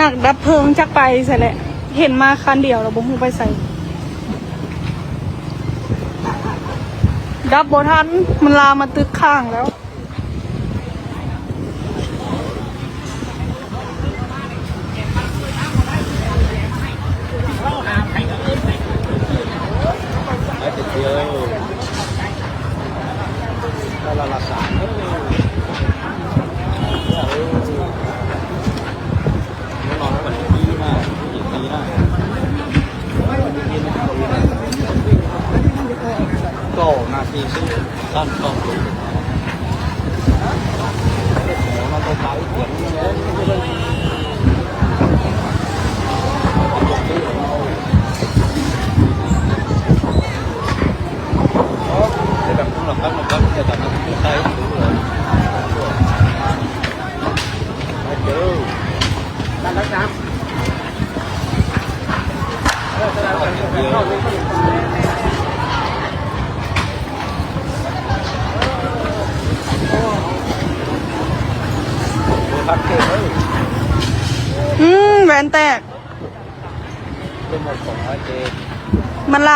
ນັກດັບເພີງຈັກໄປໃສແຫຼະ ເຫັນມາຄັນດຽວແລ້ວບໍ່ຮູ້ໄປໃສ ດັບບໍ່ທັນ ມັນລາມມາຕຶກຂ້າງແລ້ວ. ອືມ ແວ່ນແຕກ ມັນລະ.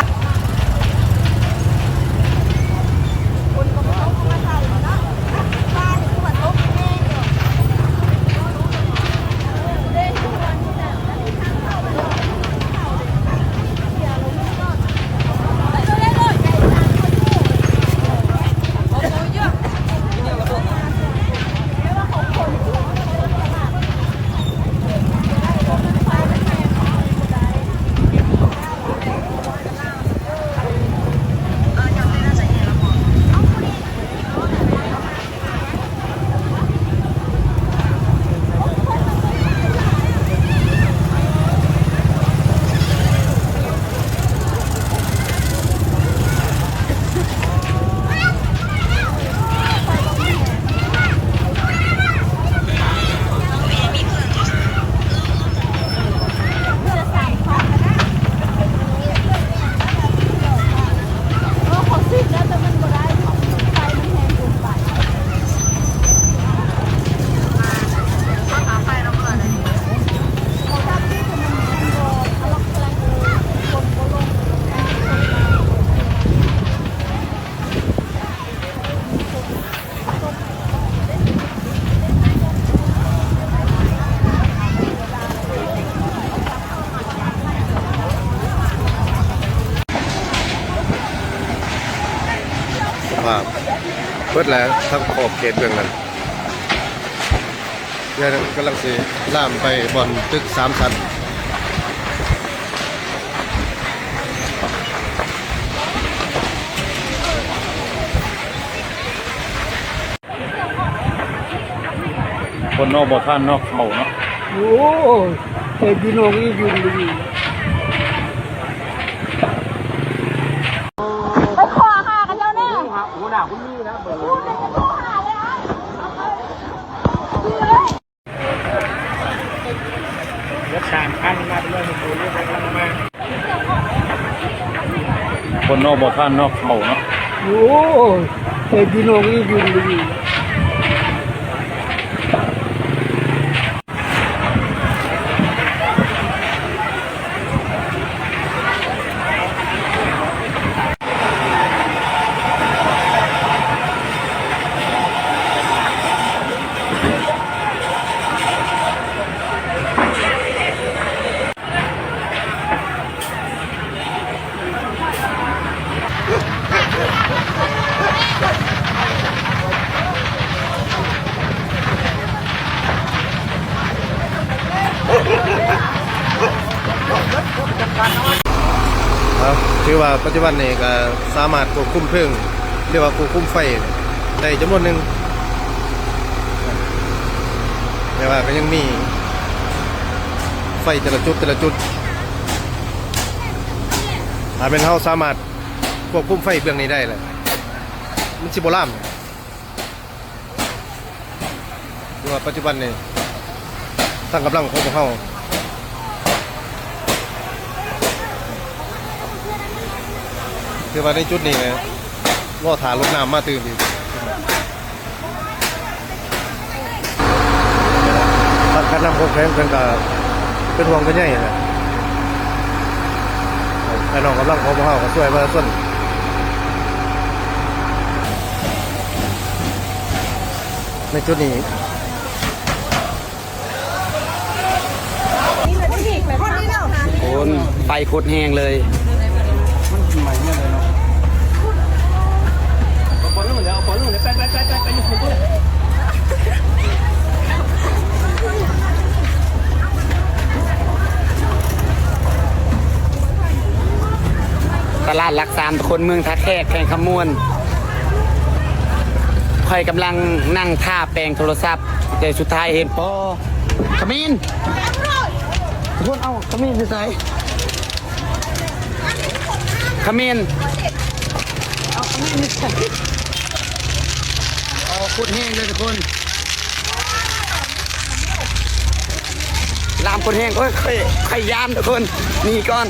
ສະພາບເບິດແລ້ວ ທັງຂອບເຂດເບື້ອງນັ້ນ ເພື່ອກຳລັງຊິລາມໄປບ່ອນຕຶກສາມຊັ້ນ. ຄົນນອກບໍ່ທານນອກເຂົ້າເນາະ. ໂອ້ຍ ແຕ່ພີ່ນ້ອງອີ່ຢູ່ດີ ໄປຂໍຫາກັນເຈົ້າແນ່ ຫົວໜ້າຄຸນມີນະ ເບິ່ງ ເບິດສາມຄັນ ມາເປັນຮ້ອຍກວ່າໂຕ ເລີຍກຳລັງມາ. ຄົນນອກບໍ່ທານນອກເຂົ້າເນາະ. ໂອ້ຍ ແຕ່ພີ່ນ້ອງອີ່ຢູ່ດີ ເອົາ ຖືວ່າປັດຈຸບັນນີ້ກໍສາມາດຄວບຄຸມເພີງ ຫຼືວ່າຄວບຄຸມໄຟໄດ້ຈຳນວນໜຶ່ງ ແຕ່ວ່າກໍຍັງມີໄຟແຕ່ລະຈຸດ ແຕ່ລະຈຸດ. ຖ້າແມ່ນເຮົາສາມາດຄວບຄຸມໄຟເບື້ອງນີ້ໄດ້ແລ້ວ ມັນຊິບໍ່ລາມ. ຄືວ່າປັດຈຸບັນນີ້ ທາງກຳລັງຂອງພວກເຮົາ ຄືວ່າໃນຈຸດນີ້ແຫຼະ ລໍຖ້າລົດນ້ຳມາຕື່ມອີກ. ທາງການນຳຂອງແຂວງເພິ່ນກະ ເປັນຫ່ວງເປັນໃຍຫັ້ນແຫຼະ. ອ້າຍນ້ອງກຳລັງຂອງພວກເຮົາກໍຊ່ວຍປະຊາຊົນໃນຈຸດນີ້. ໂອ້ຍ ໄຟໂຄດແຮງເລີຍ. ຕະຫຼາດຫຼັກສາມ ທຸກຄົນ ເມືອງທ່າແຂກ ແຂວງຄຳມ່ວນ. ຂ້ອຍກຳລັງນັ່ງຖ້າແປງໂທລະສັບ ແຕ່ສຸດທ້າຍເຫັນ ປໍ ຂະມິນ ທຸກຄົນ. ເອົາ ຂະມິນຢູ່ໃສ? ຂະມິນ ເອົາ ຂະມິນຢູ່ໃສ? ໂອ້ ໂຄດແຮງເລີຍທຸກຄົນ ລາມໂຄດແຮງ. ໂອ້ຍ ຂ້ອຍ ຂ້ອຍຢ້ານທຸກຄົນ ໜີກ່ອນ.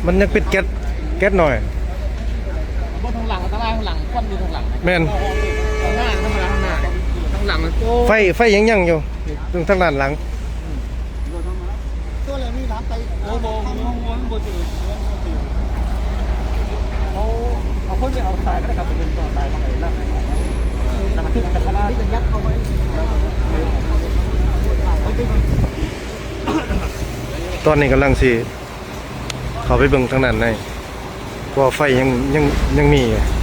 ມັນຍັງເປັນແກັດ ແກັດໜ້ອຍ. ບໍ່ ທາງຫຼັງ ທາງຫຼັງ ທາງຫຼັງ ຄວັນຢູ່ທາງຫຼັງ. ແມ່ນ. ທາງໜ້າທຳມະດາ ທາງໜ້າ ທາງຫຼັງ ໂອ້ ໄຟ ໄຟຍັງຍັງຢູ່ ເຊິ່ງທາງດ້ານຫຼັງ. ໂອ້ ບໍ່ ບໍ່ ບໍ່ ບໍ່ຖືກ. ເອົາ ເອົາຄົນໄປເອົາສາຍກໍໄດ້ຄັບ ເປັນຕໍ່ສາຍມາໃຫ້ລາກ ແລ້ວກໍຖືກຕະຂະລາດ ຕອນນີ້ກຳລັງຊິ ເຂົ້າໄປເບິ່ງທາງດ້ານໃນ ເພາະວ່າໄຟຍັງ ຍັງ ຍັງມີຢູ່.